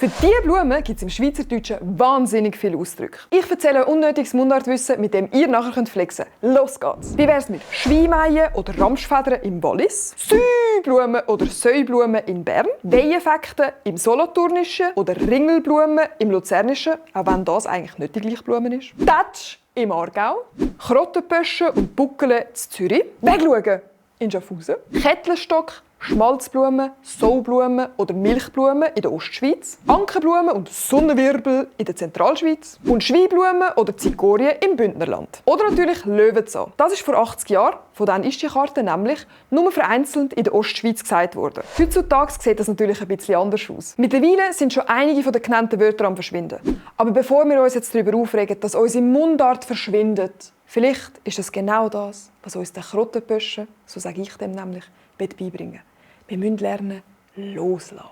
Für diese Blumen gibt es im Schweizerdeutschen wahnsinnig viele Ausdrücke. Ich erzähle unnötiges Mundartwissen, mit dem ihr nachher flexen könnt. Los geht's! Wie wär's mit Schweimeien oder Ramschfedern im Wallis, Säublumen oder Säublumen in Bern, Weihenfekten im Solothurnischen oder Ringelblumen im Luzernischen, auch wenn das eigentlich nicht die gleiche Blume ist, Tätsch im Aargau, Krottenpöschen und Buckele in Zürich, Wegschauen in Schaffhausen, Kettlerstock, Schmalzblumen, Saublumen oder Milchblumen in der Ostschweiz, Ankenblumen und Sonnenwirbel in der Zentralschweiz und Schweinblumen oder Zikorien im Bündnerland. Oder natürlich Löwenzahn. Das ist vor 80 Jahren, von dann ist die Karte nämlich nur vereinzelt in der Ostschweiz gesagt worden. Heutzutage sieht das natürlich ein bisschen anders aus. Mittlerweile sind schon einige von den genannten Wörter am Verschwinden. Aber bevor wir uns jetzt darüber aufregen, dass unsere Mundart verschwindet, vielleicht ist das genau das, was uns der Krottenpöschen, so sage ich dem nämlich, beibringen. Wir müssen lernen, loslassen.